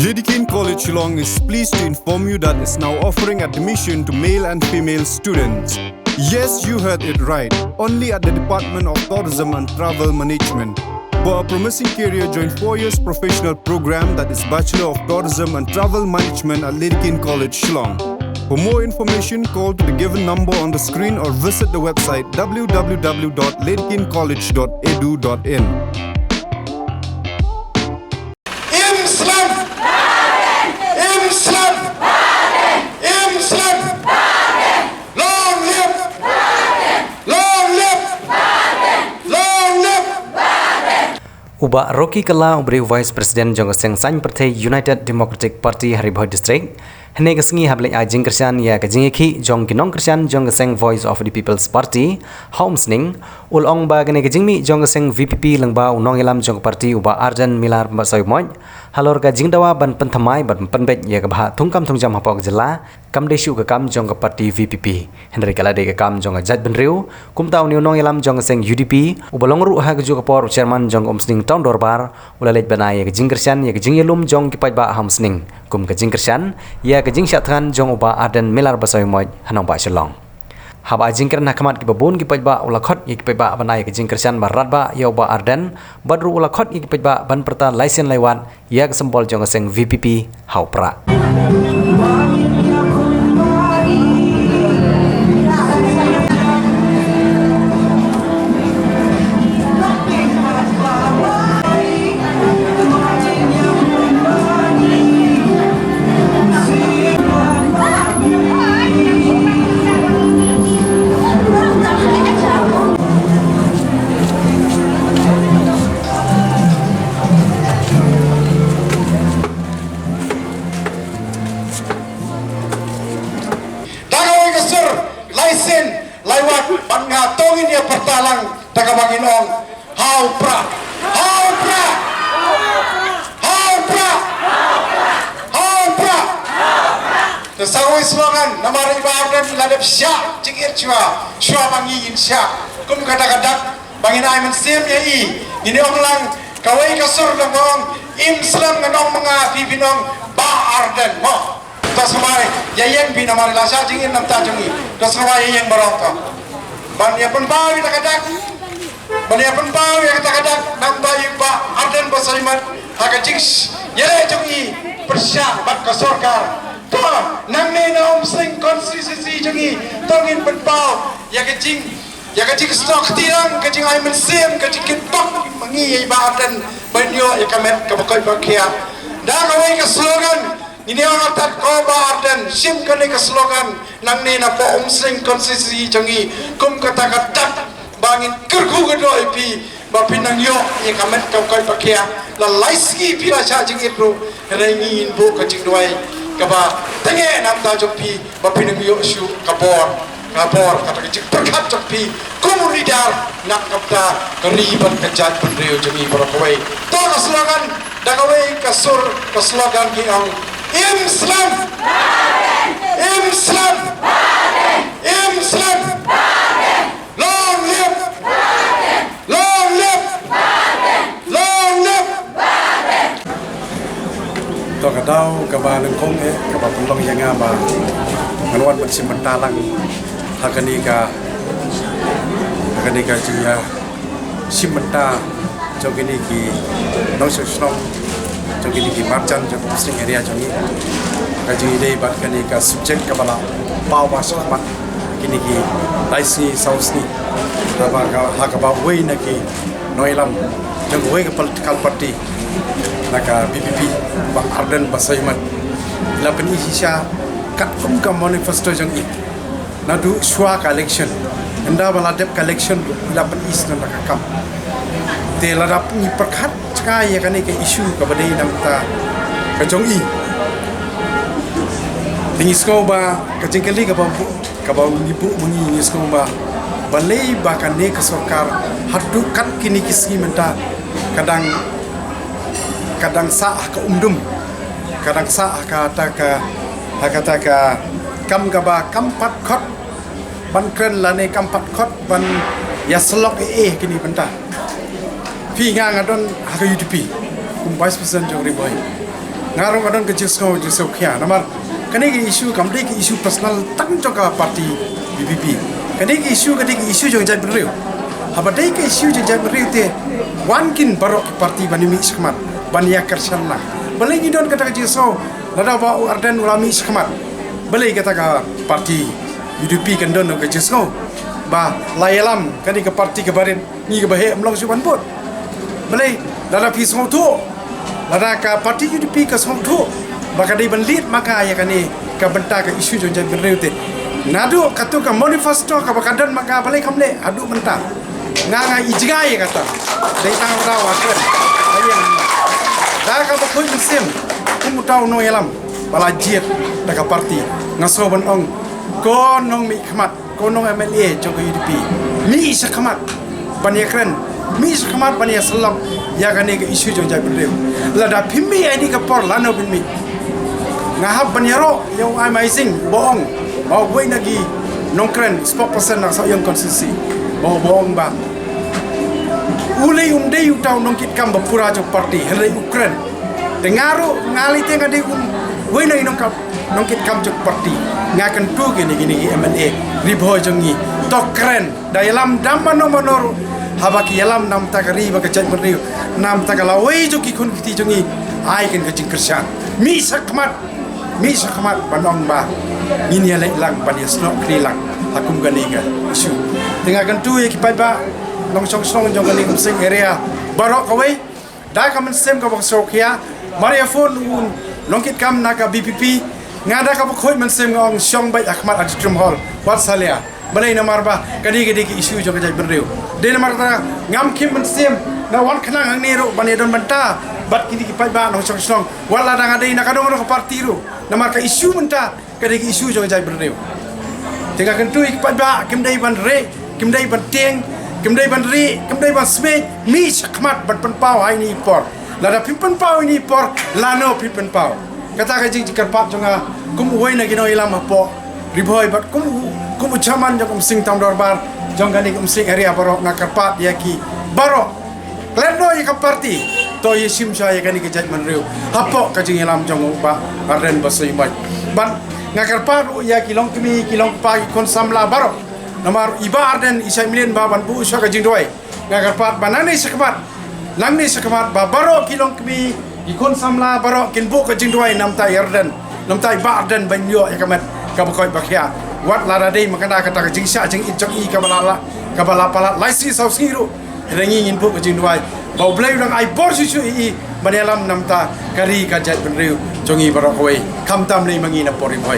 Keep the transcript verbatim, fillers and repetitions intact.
Dedekind College Shillong is pleased to inform you that it's now offering admission to male and female students. Yes, you heard it right. Only at the Department of Tourism and Travel Management. For a promising career, join four years professional program, that is Bachelor of Tourism and Travel Management at Dedekind College Shillong. For more information, call to the given number on the screen or visit the website w w w dot dedekind college dot e d u dot i n. Im slem! Im slem! Im slem! Long live! Long live! Long live! U Bah Rocky Kylla, u briew Vice President jong ka seng saiñ pyrthei United Democratic Party ha Ri Bhoi District, hynne ka sngi haba leit ai jingkyrshan ïa ka jingïakhih jong ki nongkyrshan jong ka seng Voice of the People's Party ha Umsning, u la ong ba kane ka jingmih jong ka seng V P P lyngba u nongïalam jong ka party u Bah Ardent Miller Basaiawmoit halor ka jingdawa ban pynthymmai bad pynbeit ïa ka bhah thungkam thungjam hapoh ka jylla kam dei shuh ka kam jong ka party V P P. Hynrei ka la dei ka kam jong ka jaitbynriew. Kumta une u nongïalam jong ka seng U D P, uba long ruh ha kajuh ka por u chairman jong ka Umsning Town Dorbar, u la leit ban ai ïa ka jingkyrshan ïa ka jingïalum jong ki paidbah ha Umsning kum ka jingkyrshan ïa ka jingshah thngan jong u Bah Ardent Miller Basaiawmoit ha nongbah Shillong. Haba ai jingkren ha khmat kiba bun ki paidbah, u la khot ïa ki paidbah ban ai ïa ka jingkyrshan ba radbah ïa u Bah Ardent, bad ruh u la khot ïa ki paidbah ban pyrta lai sien lai wat ïa ka symbol jong ka seng V P P ha u prah. Da kawei ka sur, lai sien lai wat, bad nga to ngin ïa pyrta lang da kaba ngin ong: Ha u prah! Ha u prah! Ha u prah! Ha u prah! Te sa kawei slogan, namar i Bah Ardent i la dep shah jingit shuwa, shuwa ba ngi ngin shah. Kum kata ka dak ba ngin ai mynsiem ïa i, ngin ong lang kawei ka sur da ka ong: Im slem, ngan ong ma nga, phi phin ong Bah Ardent mo. To sngewbha ïa ïeng phi, namar i la shah jingit na bynta jong ngi. To sngewbha ïa ïeng baroh to. Ban ïa pynpaw ïa kata ka dak, ban ïa pynpaw ïa kata ka dak na bynta i Bah Ardent Basaiawmoit ha ka jingïaleh jong i pyrshah bad ka sorkar. To, nangne na Umsning constituency jong ngi, to ngin pynpaw ïa ka jing, ïa ka jingsnoh kti lang, ka jingai mynsiem, ka jingkitbok ma ngi ïa i Bah Ardent ban ïoh ïa ka met kaba koit ba khiah. Da kawei ka slogan, ngin ïa ong artat, ko Bah Ardent, shim kane ka slogan nangne na poh Umsning constituency jong ngi kum kata ka dak ba ngin kyrkhu kyrdoh ïa phi ba phin nang ïoh ïa ka met kaba koit ba khiah. La lai sngi phi la shah jingit ruh, hynrei ngi ngin buh ka jingduwai kaba tyngeh na bynta jong phi ba phin nang ïoh shuh ka bor, ka bor kata ka jingpyrkhat jong phi kum u leader na ka bynta ka ri bad ka jaitbynriew jong ngi baroh kawei. To ka slogan, da kawei ka sur, ka slogan ki ong: Im slem! Im slem! Im slem! Long live! Long live! Long live! To ka daw kaba nyngkong eh kaba pynlong ïa nga ba ngan wan ban shim bynta lang ha kane ka, ha kane ka jingïa shim bynta jong kine ki nongshong shnong, jong kine ki marjan jong ka Umsning area jong ngi. Ka jingïadei bad kane ka subject kaba la paw ba shakhmat kine ki lai sngi saw sngi. Haba ka, ha kaba uwei na ki nongïalam jong uwei ka political party na ka V P P, Bah Ardent Basaiawmoit, la pyni shisha katkum ka manifesto jong i. Naduh shuwa ka election, ynda ba la dep ka election ruh i la pyni shisha na ka kam. Te lada ngi pyrkhat jngai ïa kane ka issue kaba dei na ka bynta ka jong i, te ngi sngew ba ka jingkylli kaba buh, kaba ngi buh ma ngi, ngi sngew ba balei ba kane ka sorkar haduh kat kine ki sngi mynta ka dang, ka dang sah ha ka umdum, ka dang sah ha kata ka, ha kata ka kam kaba kam pat khot ban kren lane kam pat khot ban ïasyllok ei ei ha kine ki bynta. Phi, nga nga don ha ka U D P kum Vice President jong Ri Bhoi. Nga ruh nga don ka jingsngew jingsngewkhia namar kane ka issue kam dei ka issue personal tang jong ka party VPP. Kane ka issue ka dei ka issue jong jaitbynriew. Haba dei ka issue jong jaitbynriew te wan kin baroh ki party ban ïa mih shakhmat ban ïa kyrshan lang. Balei ngi don kata ka jingsngew lada ba u Ardent u la mih shakhmat? Balei kata ka party UDP kan don ka jingsngew ba la ïalam kane ka party ka barit ngi kaba heh ym long shuh ban bud. Balei lada phi sngewthuh, lada ka party UDP ka sngewthuh ba ka dei ban leit ma ka ïa kane ka bynta ka issue jong jaitbynriew te, naduh katu ka manifesto kaba ka don ma ka, balei kam leh haduh mynta? Nga nga i jngai ïa kata. Dei tang rau ha kren. Aïeng da kaba khuid mynsiem kum uta u nongïalam ba la jied da ka party. Nga sngew ban ong ko nongmihkhmat, ko nong MLA jong ka UDP, mih shakhmat ban ïa kren, mih shakhmat ban ïa sylloh ïa kane ka issue jong jaitbynriew. Lada phim mih ïa kane ka por lano phin mih? Nga hap ban ïaroh ïa u Amazing ba ong ba uwei na ki nongkren spokesperson na Sohiong constituency ba ba ong ba u lei um dei uta u nongkitkam ba pura jong party, hynrei u kren. Te nga ruh nga lei te nga dei um uwei na ki nongkam nongkitkam jong party. Nga kyntu kine kine ki MLA Ri Bhoi jong ngi, to kren, da ïalam da mano mano ruh. Haba ki ïalam namta ka ri bad ka jaitbynriew, namta ka lawei jong ki khun kti jong ngi, ai kin ka jingkyrshan. Mih shakhmat, mih shakhmat ban ong ba ngin ïaleh lang ban ïasnoh kri lang ha kum kane ka issue. Te nga kyntu ïa ki paidbah nongshong shnong jong kane ka Umsning area baroh kawei, da ka mynsiem kaba sngewkhia, mar ïa phone u nongkitkam na ka VPP, nga da kaba khuid mynsiem nga ong shong beit ha khmat Auditorium Hall, wat salia. Balei? Namar ba ka dei ka dei ka issue jong ka jaitbynriew. Dei namar kata ngam khim mynsiem nga wan khnang hangne ruh ban ïadon bynta bad kine ki paidbah nongshong shnong. Wat lada nga dei na ka dong dong ka party ruh, namar ka issue mynta ka dei ka issue jong ka jaitbynriew. Te nga kyntu ïa ki paidbah, kim dei ban rieh, kim dei ban tieng, kim dei ban rieh, kim dei ban smiej, mih shakhmat ban pynpaw ha ine i por. Lada phim pynpaw ine i por, lano phin pynpaw? Kata ka jingjingkyrpad jong nga kum uwei na ki nongïalam hapoh Ri Bhoi bad kum u, kum u chairman jong ka Umsning Town Dorbar jong kane ka Umsning area baroh, nga kyrpad ïa ki baroh, klet noh ïa ka party, to ïa shim shai ïa kane ka jaitbynriew hapoh ka jingïalam jong u Bah Ardent Basaiawmoit. Bad nga kyrpad ruh ïa ki longkmie, ki longkpa, ki khun samla baroh. Namar i Bah Ardent i shait mlien ba ban buh sha ka jingduwai. Nga kyrpad ba nangne shakhmat, nangne shakhmat ba baroh ki longkmie, ki khun samla baroh kin buh ka jingduwai namta i Ardent, namta i Bah Ardent ban ïoh ïa ka met kaba koit ba khiah. Wat lada dei ma kata kata ka jingshah jingit jong i kaba la la, kaba la palat lai sngi saw sngi ruh, hynrei ngi ngin buh ka jingduwai ba U Blei u dang ai bor shuh shuh ïa i ban ïalam namta ka ri ka jaitbynriew jong ngi baroh kawei, khamtam lei ma ngi na por Ri Bhoi.